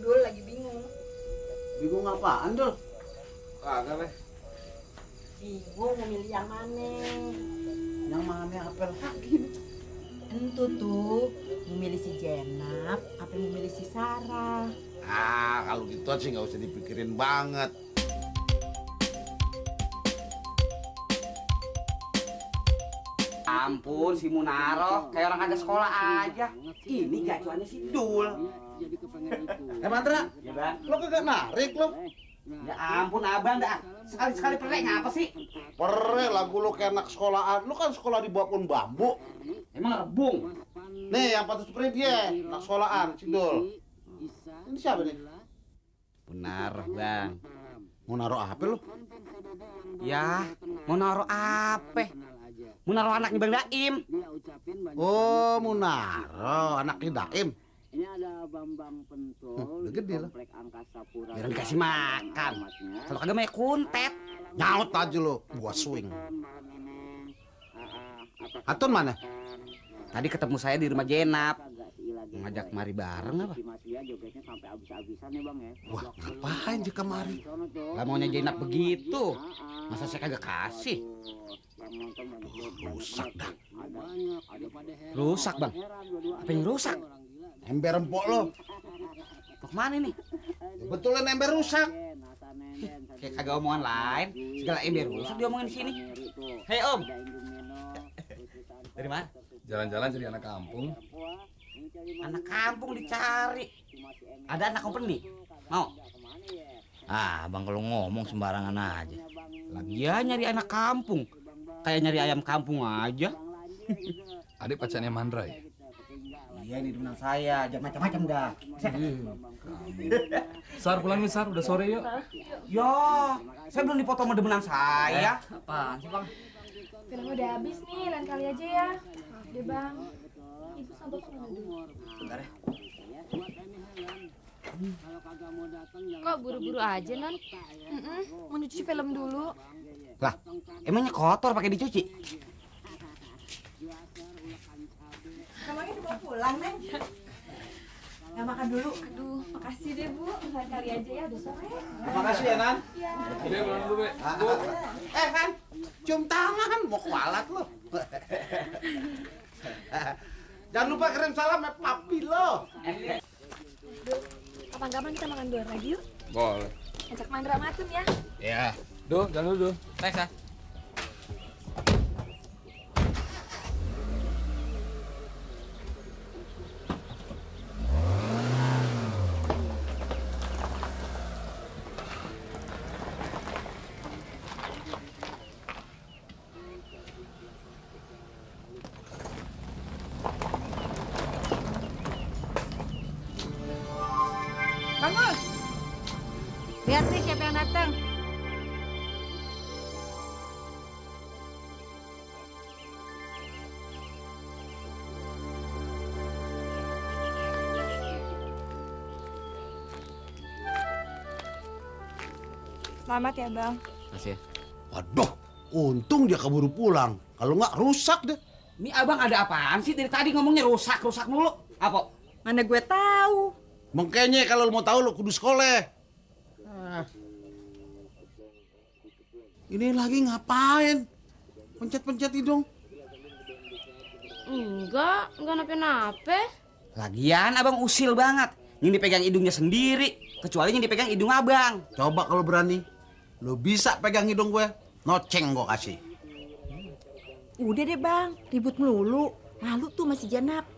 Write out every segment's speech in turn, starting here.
Dul lagi bingung. Bingung apaan, Dul? Kagak, Beh. Bingung mau milih yang mana? Yang mana apel lagi? Entu tuh, mau milih si Jenap, apa mau milih si Sarah? Kalau gitu sih nggak usah dipikirin banget. Ampun, si Munaro kayak orang kagak sekolah aja. Ini gacuannya si Dul. Mandra, Ya, Bang. lo kagak narik lo? Ya ampun, Abang dah. Sekali-sekali perek ngapa sih? Pere lagu lo kayak anak sekolahan. Lo kan sekolah di bawah pohon bambu. Emang rebung. Nih yang patut seperti dia, anak sekolahan, si Dul. Ini siapa nih? Benar, Bang. Mau naruh apa lo? Ya, mau naruh apa? Mau naruh anaknya Bang Daim. Oh, mau naruh anaknya Daim. Ini ada Bambang Pentul, Udah gede lah. Komplek Angkasa Pura. Biar dikasih makan. Kalau kagak mau kuntet. Nyaut aja lo, gua swing. Atun mana? Tadi ketemu saya di rumah Jenap. Ngajak mari bareng apa? Mas Lia jogetnya sampai habis-habisan ya Bang ya. Wah, ngapain dia kemari? Lah maunya Jenap begitu. Masa saya kagak kasih? Rusak dah. Rusak, Bang. Apa yang rusak? Ember empok lo. Mau kemana nih? Betulnya ember rusak. Kayak kagak omongan lain. Segala ember rusak diomongin di sini. Hei Om. Dari mana? Jalan-jalan jadi anak kampung. Anak kampung dicari. Ada anak company. Mau? Bang kalau ngomong sembarangan aja. Lagian nyari anak kampung. Kayak nyari ayam kampung aja. Adik pacarnya Mandra ya? Iya ini teman saya, jangan macam-macam dah. Sar pulang nih Sar, udah sore yuk. Yo, saya belum dipoto sama demenan saya. Apaan sih Bang? Film udah habis nih, lain kali aja ya. Maaf deh Bang. Ibu sambut sama dulu. Bentar ya. Kok buru-buru aja Non? Mau nyuci film dulu. Lah, emangnya kotor pakai dicuci? Emangnya udah mau pulang, Neng? Nggak makan dulu? Aduh, makasih deh Bu. Lain kali aja ya, udah sore. Makasih ya, Nan. Iya. Udah pulang dulu, Be. Kan, cium tangan, mau kualat lo. Jangan lupa kirim salam ya papi lo. Kapan-kapan kita makan luar lagi yuk. Boleh. Ajak Mandra Matun ya. Ya. Duh, jangan dulu. Thanks ah. Bangun! Lihat nih siapa yang datang. Selamat ya Bang. Makasih ya. Waduh, untung dia keburu pulang. Kalau nggak rusak deh. Ini abang ada apaan sih? Dari tadi ngomongnya rusak mulu. Apa? Mana gue tahu. Makanya kalau lo mau tahu lo kudu sekolah. Ini lagi ngapain? Pencet-pencet hidung. Enggak napa-napa. Lagian abang usil banget. Yang dipegang hidungnya sendiri. Kecuali yang dipegang hidung abang. Coba kalau berani, lo bisa pegang hidung gue. Noceng gue kasih. Udah deh Bang, ribut melulu. Malu tuh masih Jenap.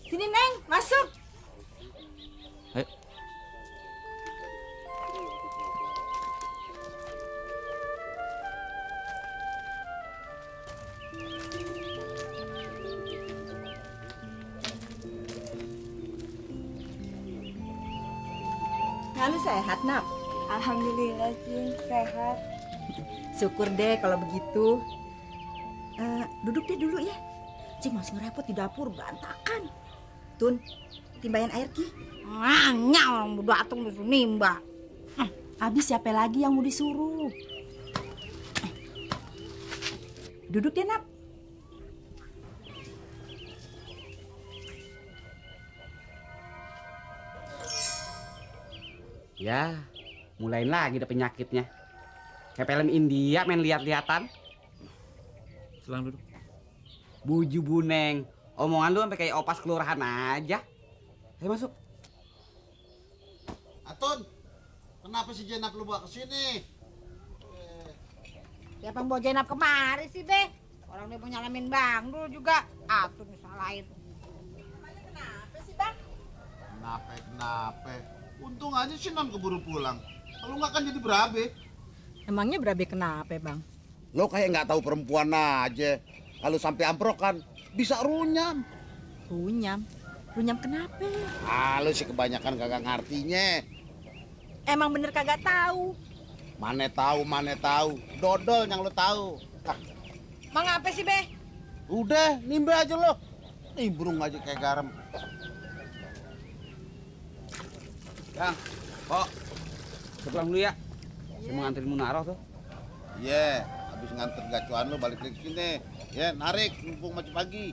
Sini Neng, masuk. Ayo. Lalu sehat, Nap? Alhamdulillah Cing, sehat. Syukur deh kalau begitu. Duduk deh dulu ya. Cing masih ngerepot di dapur, berantakan. Tun, timbayan air Ki. Nanya orang udah datang disuruh nimba. Habis siapa lagi yang mau disuruh? Duduk deh, Nap. Ya, mulain lagi deh penyakitnya. Kayak film India main lihat-lihatan. Silang duduk. Buju buneng. Omongan lu sampai kayak opas kelurahan aja. Ayo masuk. Atun, kenapa si Jenap lu bawa ke sini? Siapa yang bawa Jenap kemari sih, Be? Orang dia mau nyalamin Bang dulu juga. Atun disalahin. Kenapa sih, Bang? Kenapa? Untung aja si Non keburu pulang. Kalau nggak kan jadi berabe. Emangnya berabe kenapa, Bang? Lo kayak nggak tahu perempuan aja. Kalau sampai amprok kan bisa runyam. Runyam? Runyam kenapa? Ah, lo sih kebanyakan kagak ngartinya. Emang bener kagak tahu. Mana tahu. Dodol yang lo tahu. Ah, Mang apa sih, Be? udah, nimbe aja lo. Nimbrung aja kayak garam. Bang, kok saya pulang dulu ya. Saya mau nganterin Munaroh tuh. Iya, habis nganter gacuan lo balik lagi sini. Ya, narik mumpung masih pagi.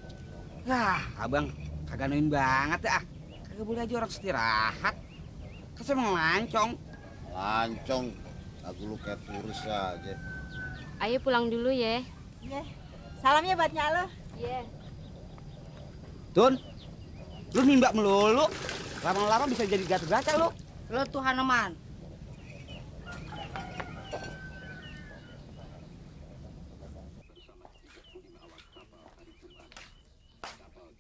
Lah, abang kagak noin banget ya. Kagak boleh aja orang istirahat. Kan saya mau ngelancong. Lancong, lagu lu kayak turis aja. Ayo pulang dulu ya. Iya. Salamnya buat Nyak lo. Iya. Tun, lu nimba melulu. Lama-lama bisa jadi gatel-gatel lu. Lo tuh Hanuman.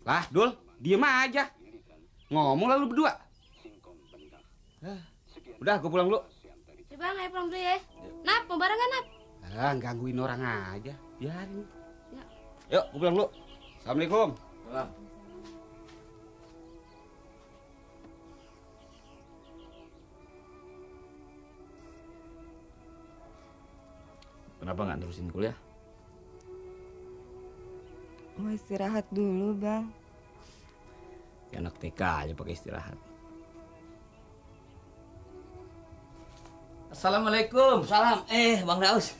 Lah, Dul, diem aja. Ngomong lalu berdua. Udah, gue pulang dulu. Ya bang, ayo pulang dulu ya. Nap, mau bareng kan Nap? Ah, gangguin orang aja. Biarin. Ya. Yuk, gue pulang dulu. Assalamualaikum. Kenapa nggak terusin kuliah? Mau istirahat dulu, Bang. Ya anak TK aja pakai istirahat. Assalamualaikum. Salam, Bang Daus.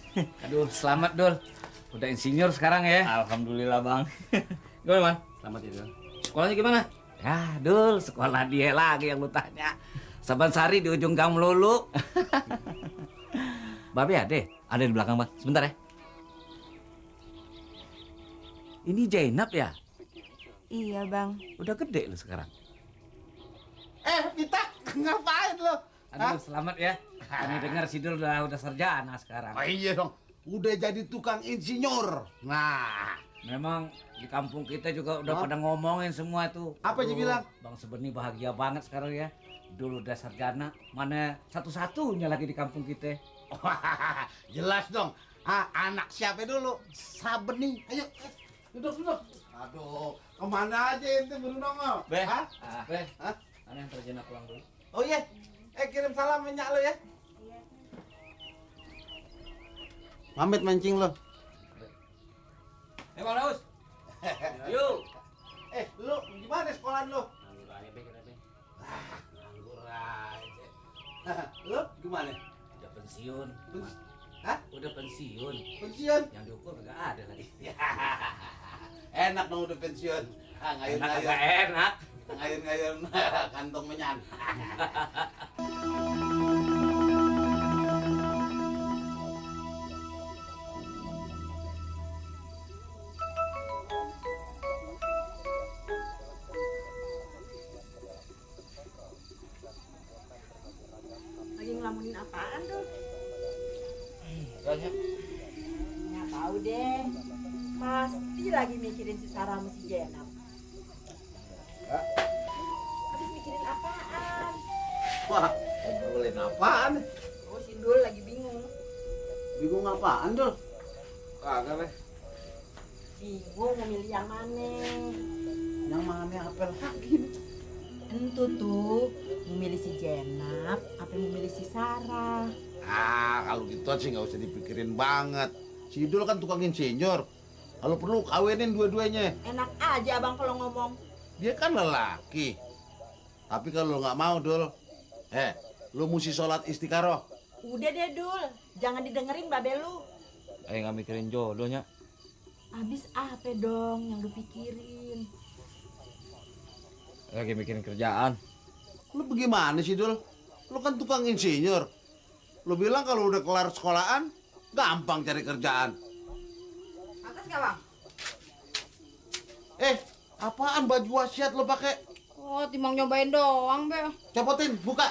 Aduh, selamat Dul. Udah insinyur sekarang ya. Alhamdulillah Bang. Gimana, Man? Selamat ya Dul. Sekolahnya gimana? Ya, Dul, sekolah dia lagi yang lu tanya. Saban Sari di ujung gang melulu. Babe ada di belakang, Bang. Sebentar ya. Ini Jainab ya? Iya, Bang. Udah gede lu sekarang. Kita ngapain lo? Aduh, selamat ya. Kami dengar si Dul udah sarjana sekarang. Oh iya dong, udah jadi tukang insinyur. Nah, Memang di kampung kita juga udah pada ngomongin semua tuh. Apa aja bilang? Bang Sebeni bahagia banget sekarang ya. Dulu udah sarjana, mana satu-satunya lagi di kampung kita. jelas dong. Anak siapa dulu? Sabeni. Ayo, duduk. Aduh, kemana aja ente baru nongol? Be, Hah? Be, mana yang terjena pulang dulu. Oh iya, kirim salam minyak lo ya. Pamit mancing lo. Bang Daus. Yuk. Lu gimana sekolah lo? Nganggur aja, Be, kira Be. Nganggur aja. Lu gimana? Udah pensiun. Hah? Udah pensiun. Pensiun? Yang diukur nggak ada lagi. Enak dong udah pensiun. Enak agak enak. Ngayun-ngayun kantong menyan. Lagi ngelamunin apaan tuh? Tanya. Nggak tahu deh. Pasti lagi mikirin si Sarah sama si Jenap. Habis mikirin apaan? Wah, ngobrolin apaan? Oh, si Dul lagi bingung. Bingung apaan, Dul? Kagak, Be. Bingung mau milih yang mana. Yang mana apel lagi? Entu tuh, mau milih si Jenap, apa mau milih si Sarah. Kalau gitu sih nggak usah dipikirin banget. Si Dul kan tukang insinyur. Kalau perlu kawinin dua-duanya. Enak aja abang kalau ngomong. Dia kan lelaki. Tapi kalau nggak mau, Dul, lu mesti sholat istiqaroh. Udah deh Dul, jangan didengerin babe lu. Nggak mikirin jodohnya. Habis apa dong yang lu pikirin? Lagi mikirin kerjaan. Lu bagaimana sih, Dul? Lu kan tukang insinyur. Lu bilang kalau udah kelar sekolahan, gampang cari kerjaan. Atas nggak, Bang? Apaan baju wasiat lu pakai? Oh, timbang nyobain doang, Be. Copotin, buka.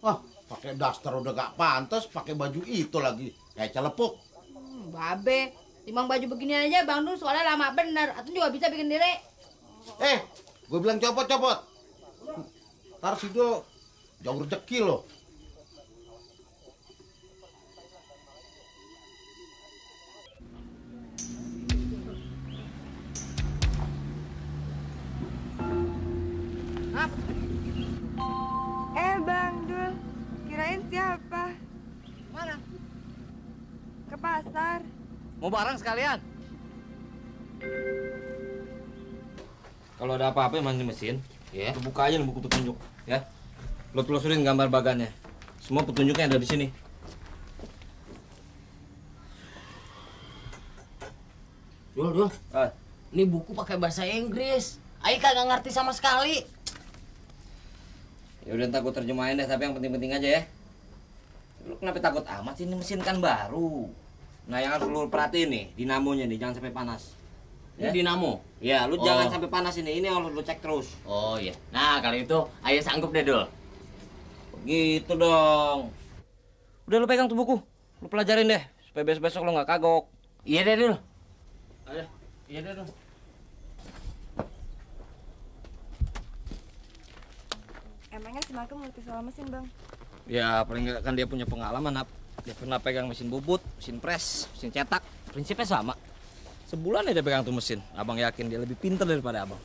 Wah, pakai daster udah gak pantas, pakai baju itu lagi. Kayak celepuk. Babe, timbang baju begini aja Bang Dul soalnya lama bener. Atau juga bisa bikin diri. Gue bilang copot-copot. Ntar si Do jauh rezeki lo. Bang Dul, kirain siapa? Mana? Ke pasar. Mau barang sekalian? Kalau ada apa-apa yang mandi mesin, lu buka aja buku petunjuk, ya. Lu telusurin gambar bagannya. Semua petunjuknya ada di sini. Dul. Ini buku pakai bahasa Inggris. Ayo kagak ngerti sama sekali. Ya udah ntar gue terjemahin deh, tapi yang penting-penting aja ya. Lu kenapa takut amat sih? Ini mesin kan baru. Nah yang harus lu perhatiin nih, dinamonya nih, jangan sampai panas. Ya? Ini dinamo? Ya, lu jangan sampai panas ini yang harus lu cek terus. Oh iya. Nah kalau itu, ayo sanggup deh Dul. Gitu dong. Udah lu pegang tuh buku, lu pelajarin deh, supaya besok-besok lu nggak kagok. Iya deh Dul. Ayo, iya deh Dul. Emangnya si Malcolm ngerti soal mesin, Bang? Ya paling nggak kan dia punya pengalaman, Nap. Dia pernah pegang mesin bubut, mesin pres, mesin cetak. Prinsipnya sama. Sebulan ya dia pegang tuh mesin. Abang yakin dia lebih pintar daripada abang.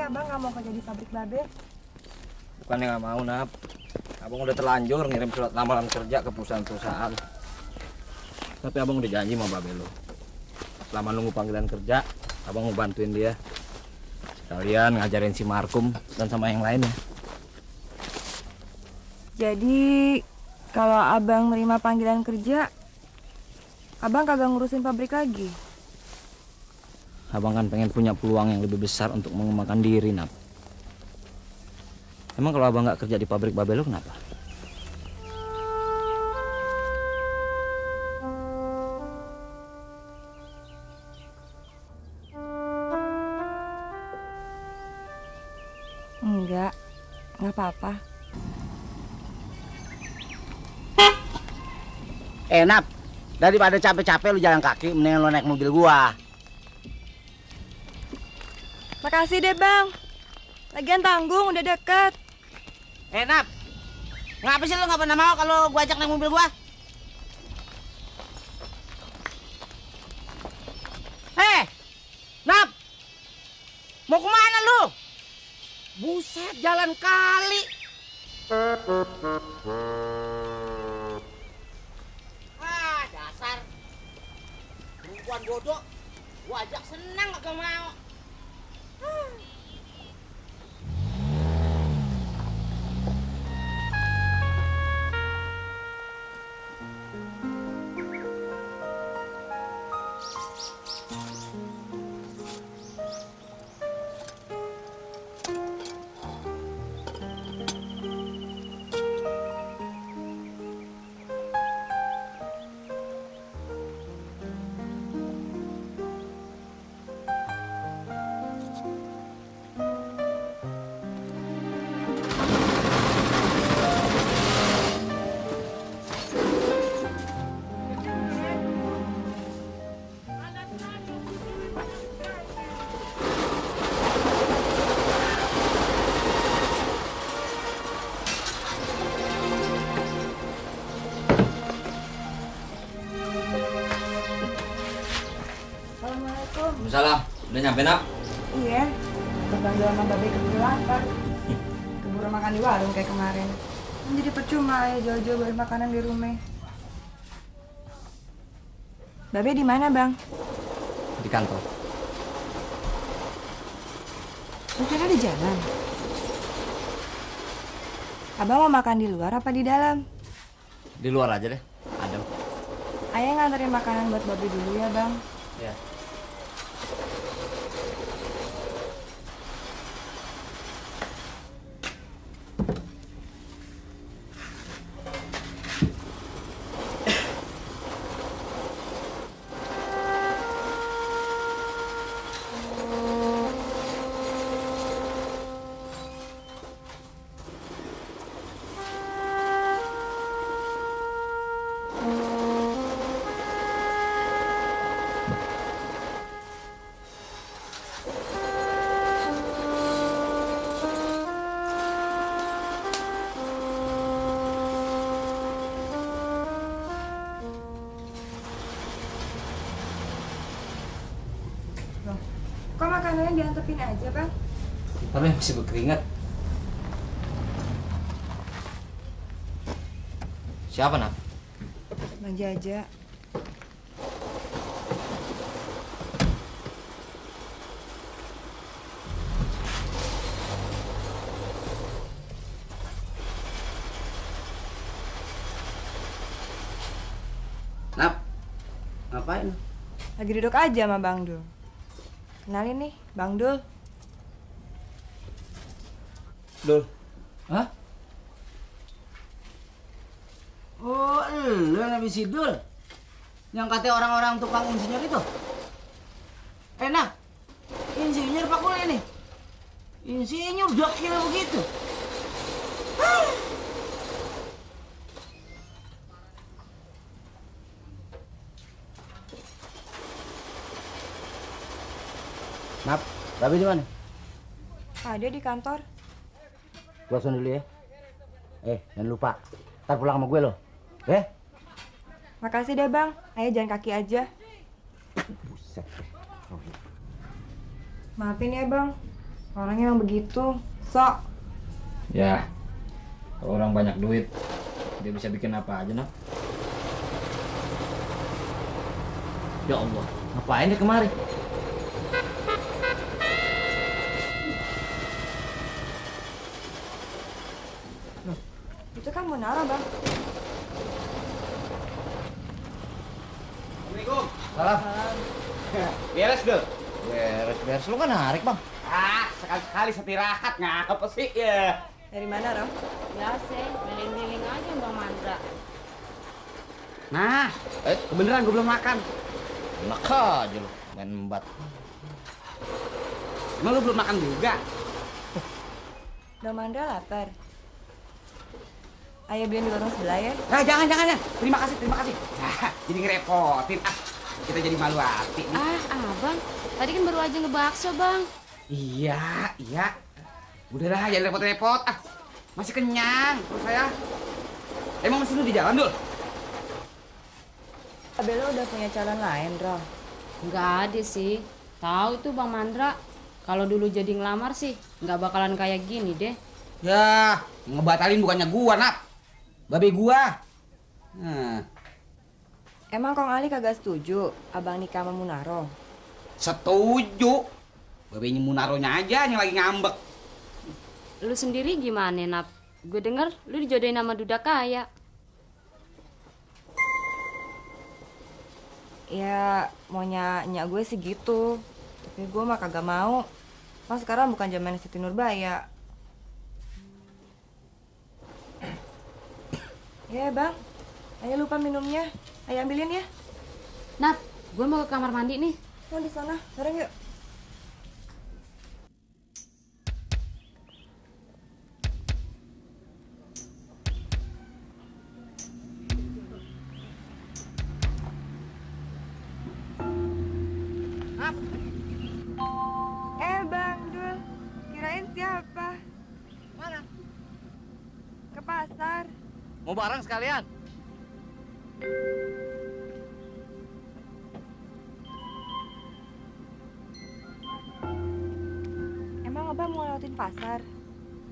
Abang nggak mau kerja di pabrik babe? Bukannya nggak mau, Nap. Abang udah terlanjur ngirim surat lamaran kerja ke perusahaan-perusahaan. Tapi abang udah janji sama babe lo. Selama nunggu panggilan kerja, abang mau bantuin dia. Sekalian ngajarin si Markum dan sama yang lainnya. Jadi kalau abang nerima panggilan kerja, abang kagak ngurusin pabrik lagi? Abang kan pengen punya peluang yang lebih besar untuk mengembangkan diri, Nap. Emang kalau abang nggak kerja di pabrik babe lo kenapa? Enggak apa-apa. Nap, daripada capek-capek lu jalan kaki, mendingan lu naik mobil gua. Makasih deh, Bang. Lagian tanggung, udah deket. Nap, ngapa sih lu nggak pernah mau kalau gua ajak naik mobil gua? Nap, mau kemana lu? Buset, jalan kali. Dasar perempuan bodoh. Gua ajak senang gak mau. Waalaikumsalam. Udah nyampe, Nap? Iya. Abang sama babe keburu lapar. Keburu makan di warung kayak kemarin. Jadi percuma ya jauh-jauh beli makanan di rumah. Babe di mana, Bang? Di kantor. Mungkin ada jalan. Abang mau makan di luar apa di dalam? Di luar aja deh. Adem. Ayah nganterin makanan buat Babe dulu ya, Bang. Ya. Kok makanannya diantepin aja, Bang? Tapi masih berkeringat. Siapa, Nak? Bang Jaja. Nap, ngapain? Lagi duduk aja sama Bang Dul. Kenalin nih, Bang Dul. Dul. Hah? Oh, lu yang habis Dul. Yang katanya orang-orang tukang insinyur itu. Enak. Insinyur Pak Kul ini. Insinyur dokter begitu. Nap, Babe di mana? Ada di kantor. Gua langsung dulu ya. Jangan lupa. Ntar pulang sama gue loh. Makasih deh, Bang. Ayah jalan kaki aja. Buset. Maafin ya, Bang. Orangnya emang begitu. Sok. Ya. Kalau orang banyak duit, dia bisa bikin apa aja, Nak. Ya Allah, ngapain dia kemari? Itu kan Munara, Bang. Assalamualaikum. Salam. Beres, Dul. Beres. Lu kan narik, Bang. Sekali-sekali setirahat ngapa sih ya? Dari mana, Ram? Biasa, keliling-keliling aja Bang Mandra. Nah, kebeneran gue belum makan. Enak aja lu, main embat. Emang lu belum makan juga? Bang Mandra lapar. Ayah beliin di warung sebelah ya. Jangan ya. Terima kasih. Jadi ngerepotin. Kita jadi malu hati. Abang, tadi kan baru aja ngebakso, Bang. Iya. Udah lah, jangan repot-repot. Masih kenyang perut saya. Emang masih lu di jalan, Dul? Abelo udah punya calon lain, Ram. Nggak ada sih. Tahu tuh Bang Mandra, kalau dulu jadi ngelamar sih nggak bakalan kayak gini deh. Ya, ngebatalin bukannya gua, Nap. Babe gua. Emang Kong Ali kagak setuju abang nikah sama Munaro? Setuju. Babenya Munaronya aja yang lagi ngambek. Lu sendiri gimana, Nap? Gue denger lu dijodohin sama duda kaya. Ya, maunya nyak gue sih gitu. Tapi gue mah kagak mau. Mas sekarang bukan zaman Siti Nurbaya. Ya, Bang. Ayah lupa minumnya. Ayah ambilin ya. Nap, gue mau ke kamar mandi nih. Mau di sana. Bareng yuk. Bang Dul, kirain siapa? Mana? Ke pasar. Mau bareng sekalian? Emang abang mau lewatin pasar?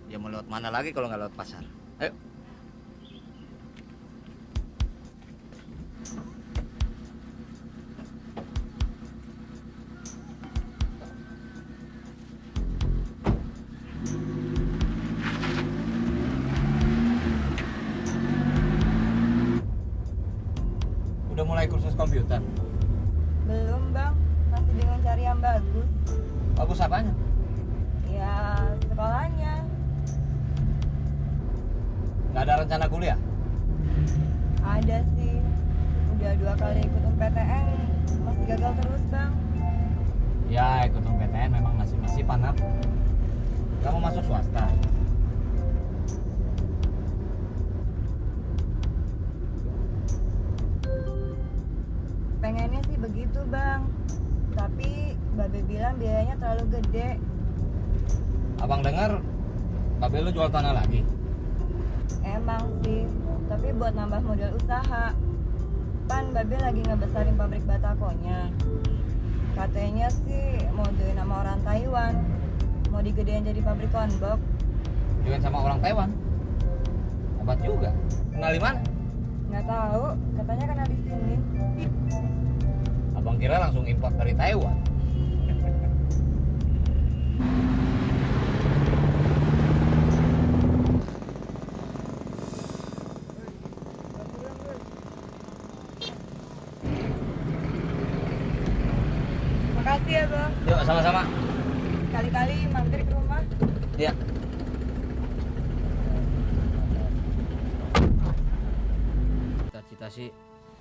Ya mau lewat mana lagi kalau nggak lewat pasar? Ayo. mulai kursus komputer? Belum bang, masih bingung cari yang bagus. Bagus apanya? Ya sekolahnya. Nggak ada rencana kuliah? Ada sih, udah 2 kali ikut PTN, masih gagal terus bang. Ya ikut PTN memang nasib-nasiban Nap. Kamu masuk swasta? Pengennya sih begitu bang, tapi Babe bilang biayanya terlalu gede. Abang dengar Babe lu jual tanah lagi? Emang sih, tapi buat nambah modal usaha. Pan Babe lagi ngebesarin pabrik batakonya. Katanya sih mau join sama orang Taiwan, mau digedein jadi pabrik konbok. Join sama orang Taiwan? Hebat juga. Kenal di mana? Nggak tahu, katanya kenal di sini. Abang kira langsung import dari Taiwan. Makasih ya bang. Yuk sama-sama. Kali-kali mampir ke rumah. Iya. Cita-cita sih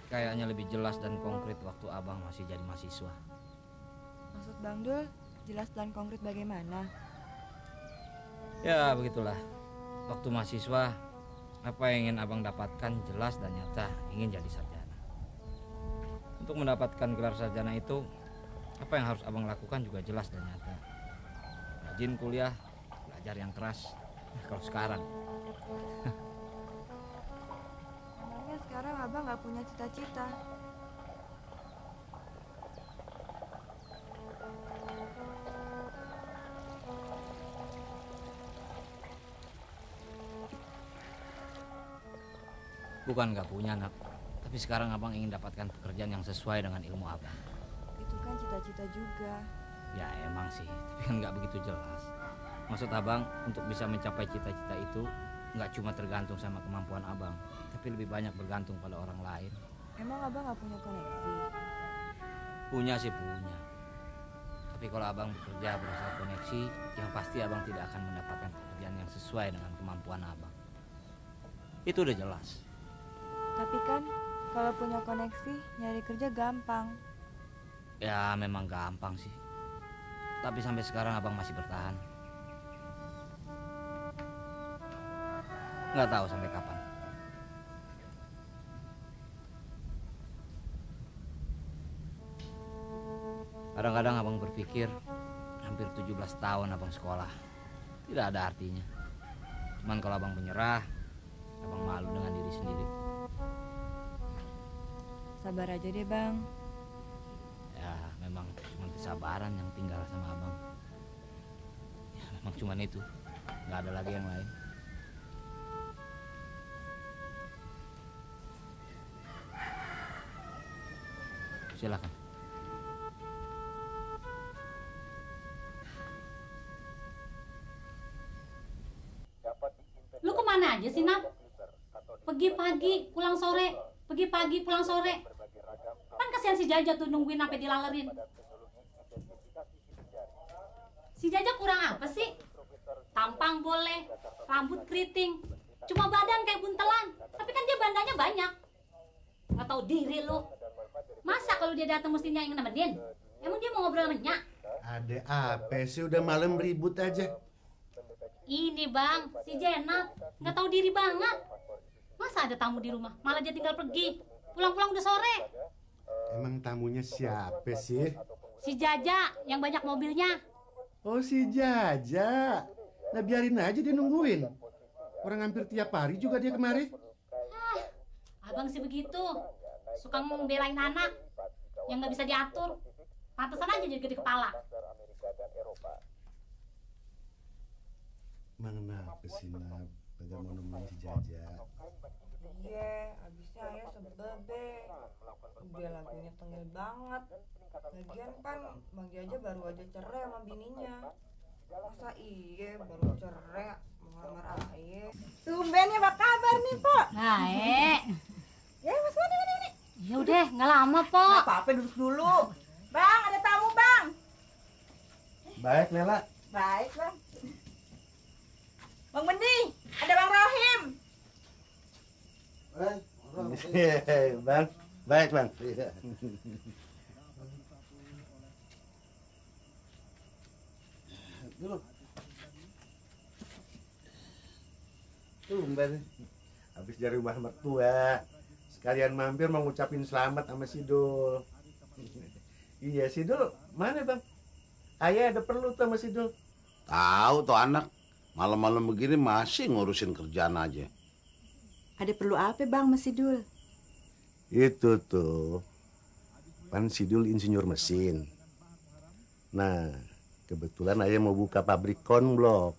kayaknya lebih jelas dan konkret waktu abang masih jadi mahasiswa. Maksud Bang Dul, jelas dan konkret bagaimana? Ya begitulah. Waktu mahasiswa, apa yang ingin abang dapatkan jelas dan nyata, ingin jadi sarjana. Untuk mendapatkan gelar sarjana itu, apa yang harus abang lakukan juga jelas dan nyata. Rajin kuliah, belajar yang keras. Kalau sekarang Emangnya sekarang abang nggak punya cita-cita? bukan nggak punya Nak, tapi sekarang abang ingin dapatkan pekerjaan yang sesuai dengan ilmu abang. Itu kan cita-cita juga. Ya emang sih, tapi kan nggak begitu jelas. Maksud abang untuk bisa mencapai cita-cita itu nggak cuma tergantung sama kemampuan abang, tapi lebih banyak bergantung pada orang lain. Emang abang nggak punya koneksi? Punya sih punya. Tapi kalau abang bekerja berdasar koneksi, yang pasti abang tidak akan mendapatkan pekerjaan yang sesuai dengan kemampuan abang. Itu udah jelas. Tapi kan kalau punya koneksi nyari kerja gampang. Ya memang gampang sih. Tapi sampai sekarang abang masih bertahan. Nggak tahu sampai kapan. Kadang-kadang abang berpikir hampir 17 tahun abang sekolah tidak ada artinya. Cuman kalau abang menyerah, abang malu dengan diri sendiri. Sabar aja deh bang. Ya memang cuma kesabaran yang tinggal sama abang. Ya memang cuman itu, nggak ada lagi yang lain. Silakan. Lu kemana aja sih, Nak? Pergi pagi, pulang sore. Pergi pagi, pulang sore. Kan kasihan si Jaja tuh nungguin sampai dilalerin. Si Jaja kurang apa sih? Tampang boleh, rambut keriting. Cuma badan kayak buntelan. Tapi kan dia bandanya banyak. Nggak tahu diri lu. Masa kalau dia datang mestinya yang nemenin? Emang dia mau ngobrol sama Nyak? Ada apa sih, udah malam ribut aja. Ini bang, si Jenat nggak tahu diri banget. Masa ada tamu di rumah, malah dia tinggal pergi. Pulang-pulang udah sore. Emang tamunya siapa sih? Si Jaja yang banyak mobilnya. Oh si Jaja. Nah biarin aja dia nungguin. Orang hampir tiap hari juga dia kemari. Abang sih begitu, suka membelain anak yang nggak bisa diatur. Pantesan aja jadi gede kepala. Mang kenapa sih Nab? Kagak mau nemuin si Jaja. Iya, abisnya ayah sebel be. Udah lagunya tengil banget. Lagian kan Bang Jaja baru aja cerai sama bininya. Masa iya baru cerai mau ngelamar ayah. Tumben ya, apa kabar nih, Pak? Baik. Ya, Mas, mana? Ya udah, nggak lama, Po. Nggak apa-apa, duduk dulu. Bang, ada tamu, Bang. Baik, Lela. Baik, Bang. Bang Bening, ada Bang Rohim. Bang, baik, Bang. Dulu. Tumben. Habis dari rumah mertua. Sekalian mampir mau ngucapin selamat sama Sidul. Iya, Sidul. Mana, Bang? Ayah ada perlu tuh sama Sidul. Tahu tuh anak. Malam-malam begini masih ngurusin kerjaan aja. Ada perlu apa, Bang, sama Sidul? Itu tuh. Kan Sidul insinyur mesin. Nah, kebetulan ayah mau buka pabrik konblok.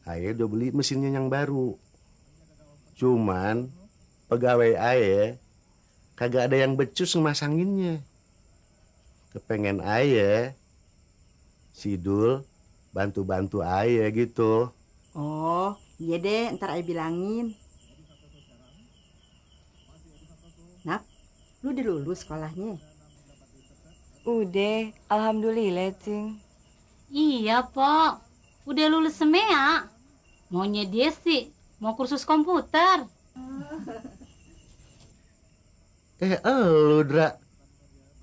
Ayah udah beli mesinnya yang baru. Cuman pegawai ayah kagak ada yang becus ngemasanginnya. Kepengen ayah Sidul bantu-bantu ayah gitu. Oh, iya deh, ntar ayah bilangin. Nap, lu udah lulus sekolahnya? Udah, alhamdulillah, Cing. Iya, Po. Udah lulus semea. Maunya dia sih, mau kursus komputer. Lu, Dra.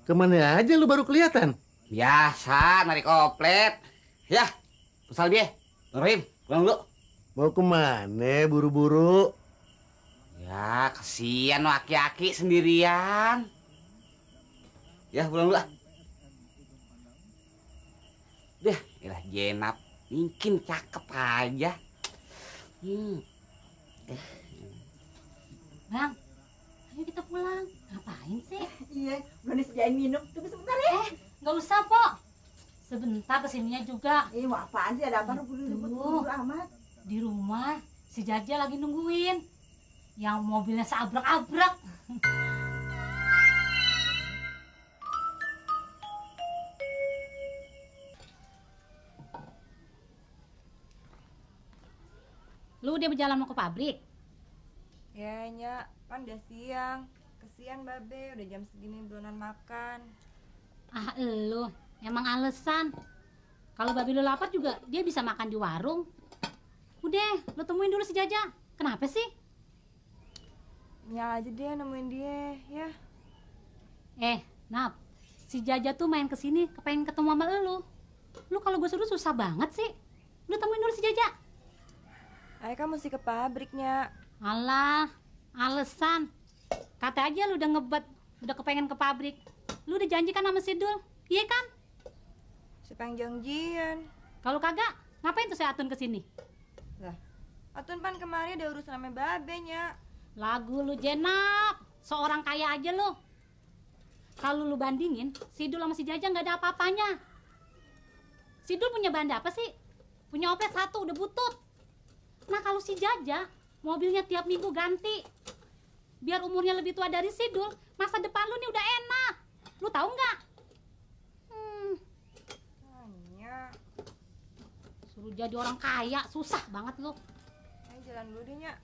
Kemana aja lu baru kelihatan? Biasa, narik oplet. Ya, Pusal Bie, Rohim, pulang dulu. Mau kemana buru-buru? Ya, kesian laki-laki sendirian. Ya, pulang dulu ah. Deh, ilah Jenap, mungkin cakep aja. Bang, ayo kita pulang. Ngapain sih? Iya, belum disediain minum. Tunggu sebentar ya. Nggak usah, Po. Sebentar kesininya juga. Mau apaan sih? Ada apa? Buru-buru amat. Di rumah, si Jaja lagi nungguin. Yang mobilnya seabrak-abrak. Lu udah berjalan mau ke pabrik? Ya, Nyak, kan udah siang. Kesian Babe, udah jam segini belonan makan. Ah, lu emang alasan. Kalau babi lu lapar juga dia bisa makan di warung. Udah, lu temuin dulu si Jaja. Kenapa sih? Nyak aja deh nemuin dia, ya. Nap, si Jaja tuh main kesini kepengen ketemu sama lu. Lu kalau gue suruh susah banget sih. Lu temuin dulu si Jaja. Ayah kan mesti ke pabriknya. Alah, alasan. Kata aja lu udah ngebet, udah kepengen ke pabrik. Lu udah janjikan sama Sidul, iya kan? Siapa yang janjian? Kalau kagak, ngapain tuh saya Atun kesini? Lah, Atun pan kemarin ada urusan sama Babe, Nyak. Lagu lu Jenap, seorang kaya aja lu. Kalau lu bandingin, Sidul sama si Jaja nggak ada apa-apanya. Sidul punya banda apa sih? Punya oplet 1 udah butut. Nah kalau si Jaja, mobilnya tiap minggu ganti. Biar umurnya lebih tua dari Sidul, masa depan lu nih udah enak. Lu tahu nggak? Suruh jadi orang kaya, susah banget lu. Ayo jalan dulu deh, Nyak.